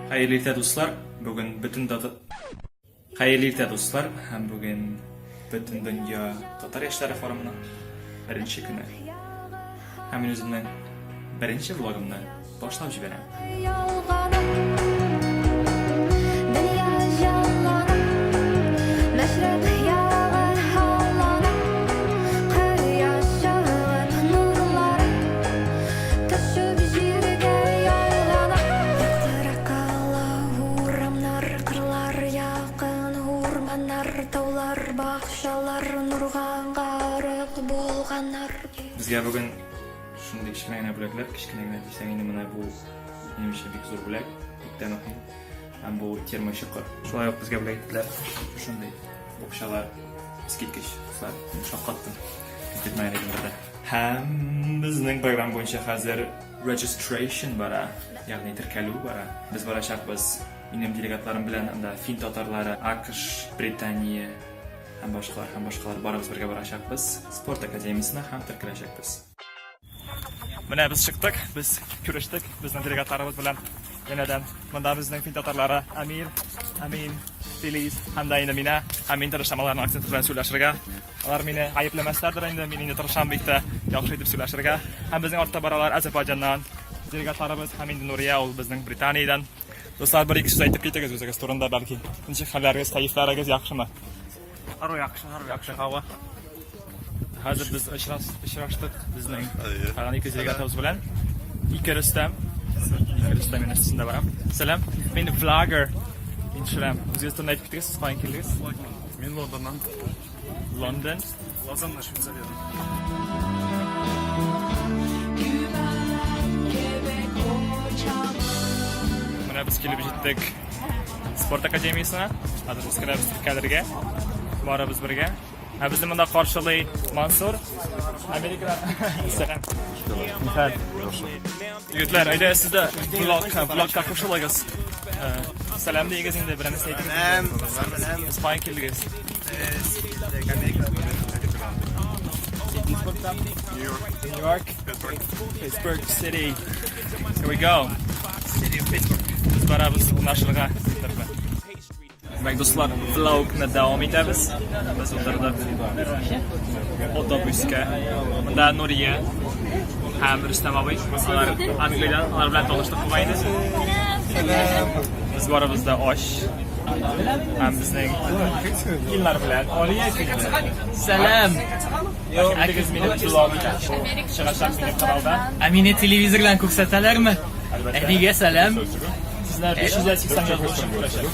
Хәерле иртә, дуслар. Бүген бөтен дата Хәерле иртә, дуслар. Һәм бүген бөтен дөнья татар яшьләре форумының беренче көне. Һәм мин үземнең беренче влогымны башлап җибәрәм. Безгә бүген Шундый кечкенә генә бүләкләр, кечкенә генә дисәң инде менә бу минемчә бик зур бүләк, бик тә мөһим. Һәм бу термочокыр. Шулай ук безгә бүләк иттеләр шундый букчалар. Искиткеч, дуслар, мин шаккаттым. Көтмәгән идем бер дә. Һәм безнең программа буенча хәзер registration бара, ягъни теркәлү бара. Без барачакбыз минем делегатларым белән анда фин татарлары, АКШ, Британия һәм башкалар һәм башкалар барыбыз бергә барачакбыз спорт академиясенә һәм теркәләчәкбез. Менә без чыктык, без күрештек безнең делегатларыбыз белән. Янәдән монда безнең фин татарлары Амир, Амин, Филиз һәм дә инде минә. Һәм мин тырышам аларның акценты белән сөйләшергә. Алар мине гаепләмәсләрдер инде, мин инде тырышам бик тә яхшы итеп сөйләшергә. Һәм безнең артта баралар Азербайҗаннан делегатларыбыз һәм инде Нурия ул безнең Британиядән. Дуслар, бер-ике сүз әйтеп китегез үзегез турында бәлки. Ничек хәлләрегез, кәефләрегез яхшымы? Ару яхшы, ару яхшы һава. Хәзер без очраштык безнең калган ике делегатыбыз белән. Ике Рөстәм. Ике Рөстәм мин өстендә барам. Сәлам. Мин влогер. Мин төшерәм. Үзегез турында әйтеп китегез, сез каян килдегез? Мин Лондоннан. Лондон. Лозанна, Швейцариядан. Менә без килеп җиттек спорт академиясенә. Хәзер без керәбез теркәлергә. Барыбыз бергә. Ә безне монда каршылый Мансур. Америкадан. Сәлам. Нихәл? Егетләр, әйдә сез дә влогка, влогка кушылыгыз. Сәлам диегез инде, берәр нәрсә әйтегез. Сәлам, сәлам. Сез каян килдегез? New York. Pittsburgh City. Here we go. City of Pittsburgh. Без барабыз урнашырга. Димәк, дуслар, влогны дәвам итәбез. Без утырдык автобуска. Монда Нурия һәм Рөстәм абый. Алар Англиядән, алар белән таныштык бугай инде. Без барыбыз да ач. Һәм безнең Илнар белән Алия килде. Сәлам! Әкегез минем блогта. Чыгачак минем каналда. Ә мине телевизордан күрсәтәләрме? Әлбәттә. Әнигә сәлам. Сезне 580 язылучым күрәчәк.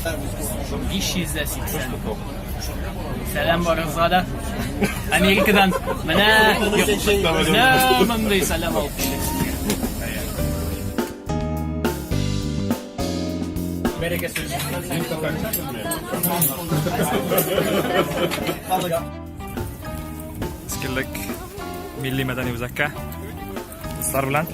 580. Сәлам барыгызга да. Америкадан менә менә мондый сәлам алып килдек сезгә. Бәрәкә сүз. Без килдек милли мәдәни үзәккә. Дуслар белән.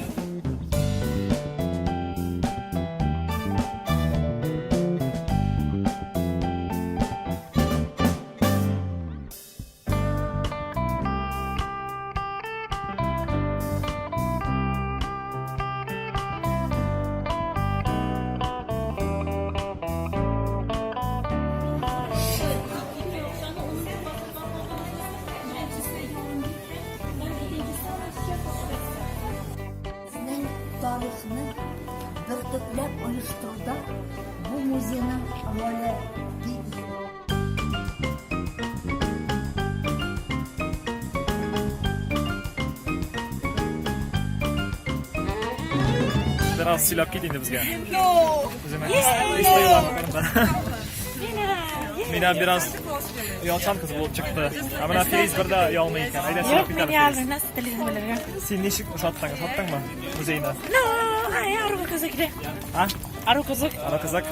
Безнең тарихны бөртекләп оештыруда бу музейның роле бик зур. Бераз сөйләп кит инде безгә. Үзеңнең истәлекләрең турында. Мина бераз оялчан кыз булып чыкты. Ә менә Филиз бер дә оялмый икән. Әйдә сөйләп кит әле, Филиз. Нәрсә телисең белергә? Син ничек ошаттың? Ошаттыңмы музейны? Ну, ай, ару кызык иде. А? Ару кызык. Ару кызык.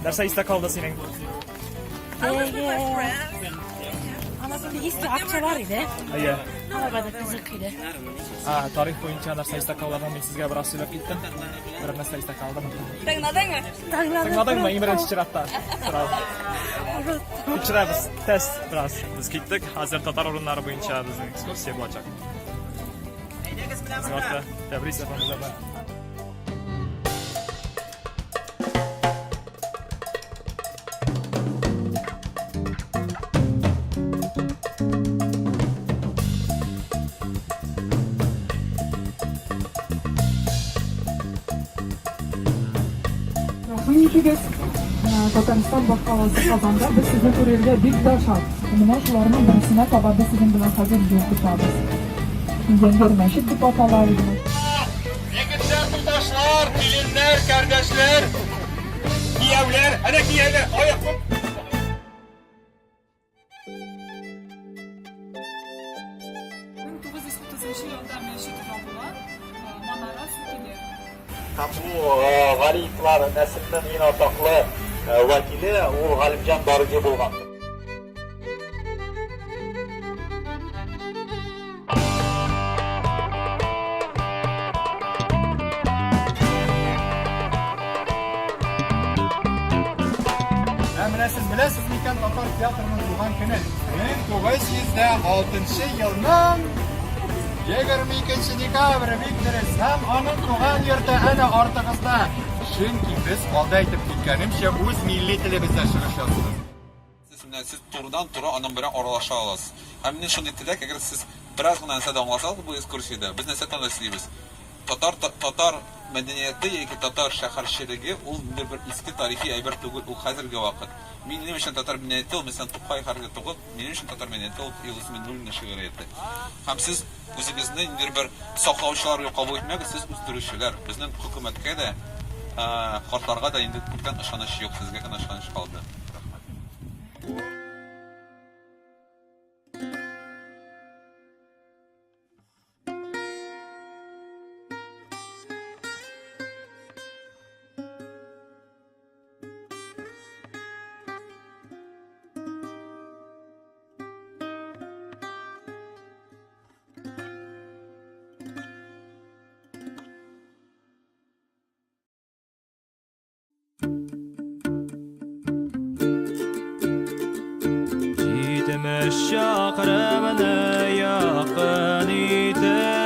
Нәрсә истә калды синең? Ана бит истә акчалар иде. Әйе. Ана бит кызык иде. А, тарих буенча нәрсә истә калганын мин сезгә бераз сөйләп киттем. Берәр нәрсә истә калдымы? Тыңладыңмы? Тыңладым. Тыңладыңмы? Иң беренче чиратта. Сорау. Тикшерәбез. Тест бераз. Без киттек. Хәзер татар урыннары буенча безнең экскурсия булачак. Әйдәгез менә Безнең артта Тәбрис әфәнде бар. Гафу итегез. Татарстан башкаласы Казанда без сезне күрергә бик тә шат. Менә шуларның берсенә таба без сезнең белән хәзер юл тотабыз. Зәңгәр мәчет дип атала иде. Егетләр, туташлар, киленнәр, кардәшләр, кияүләр, әнә кияүләр, аяк 1930 елда мәчет ябыла, манара сүтелә. Һәм бу Галиевлар нәселенең иң атаклы вәкиле ул Галимҗан Баруди булган. Ә менә сез беләсез микән татар театрының туган көне? 1906 елның 22 декабре бик дөрес. Һәм аның туган йорты әнә артыгызда. Чөнки без алда әйтеп киткәнемчә үз милли телебездә чыгыш ясыйбыз. Сез менә сез турыдан-туры аның белән аралаша аласыз. Һәм минем шундый теләк, әгәр сез бераз гына нәрсә дә аңласагыз бу экскурсиядә, без нәрсә турында сөйлибез? Татар татар мәдәнияте яки татар шәһәрчелеге ул инде бер иске тарихи әйбер түгел, ул хәзерге вакыт. Минем өчен татар мәдәнияте ул, мәсәлән, Тукай хәрефе түгел, минем өчен татар мәдәнияте ул Илдус Миннуллин шигърияте. Һәм сез үзегезне ниндидер бер саклаучылар дип кабул итмәгез, сез үстерүчеләр. Безнең хөкүмәткә дә, картларга да инде күптән ышаныч юк, сезгә генә ышаныч калды. Рәхмәт. Җитмеш чакрымны якын итеп.